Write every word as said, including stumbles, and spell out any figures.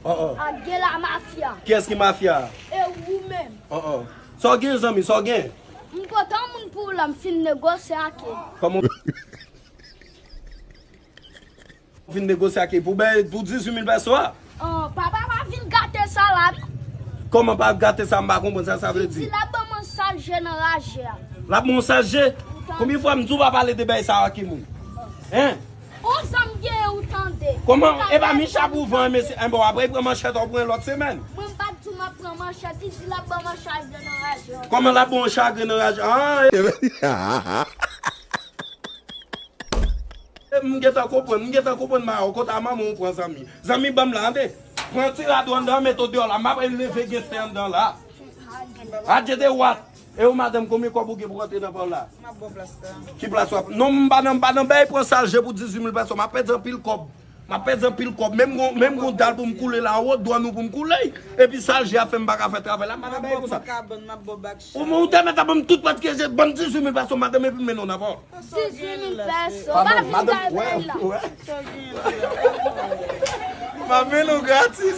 Oh, oh. Ak gen la mafya. Kiyès ki mafya? E ou menm. Oh, oh. Sa w gen, zanmi, sa w gen? M pote yon moun pou ou la, m fin negosye ak li. Kòman? Ou fin negosye ak li pou bay, pou dizuit mil pèso a? Oh, papa pa vin gate sa la non. Kòman pa gate sa, m pa konprann sa sa vle di. Li di l ap ban mwen sal je nan raje a. L ap ban w sal je? Konbyen fwa m di w pa pale de bay sa ak moun? Hein? On zanm gen ou tande. Kòman? E pa Micha pou van, mesye. Enben, w ap pran manchèt, w ap pran lòt semèn. Mwen m pa t di w m ap pran manchèt, li di l ap ban mwen chagren nan raje a. Kòman l ap ban w chagren nan raje a? Ah, e m gentan konprann, m gentan konprann ma yo. Kote a manman w pran zanmi? Zanmi ban m la, tande. Pran ti rad ou anndan, mete w deyò la. M ap leve genstè anndan la. Adye de wat. E ou madanm, konbyen kòb ou gen pou rantre nan pa w la? M ap ba w plas la. Ki plas w ap? Non, m pa nan, m pa nan bay pran sal je pou dizuit mil pèso. M ap pèdi anpil kòb. M ap pèdi anpil kòb. Menm gon, menm gon dal pou m koule la, wot dwàn ou pou m koule. Epi sal je ap fè m pa ka fè travay la, m pa nan bay konsa. M ap ba w kabann, m ap ba w bak chay. Ou, ou te mèt ap ban m tout paske se ban m dizuit mil pèso, madanm, epi m mennen w nan pa w. Dizuit mil pèso. Pa vin bay la. Sa w gen la? M ap mennen w gratis.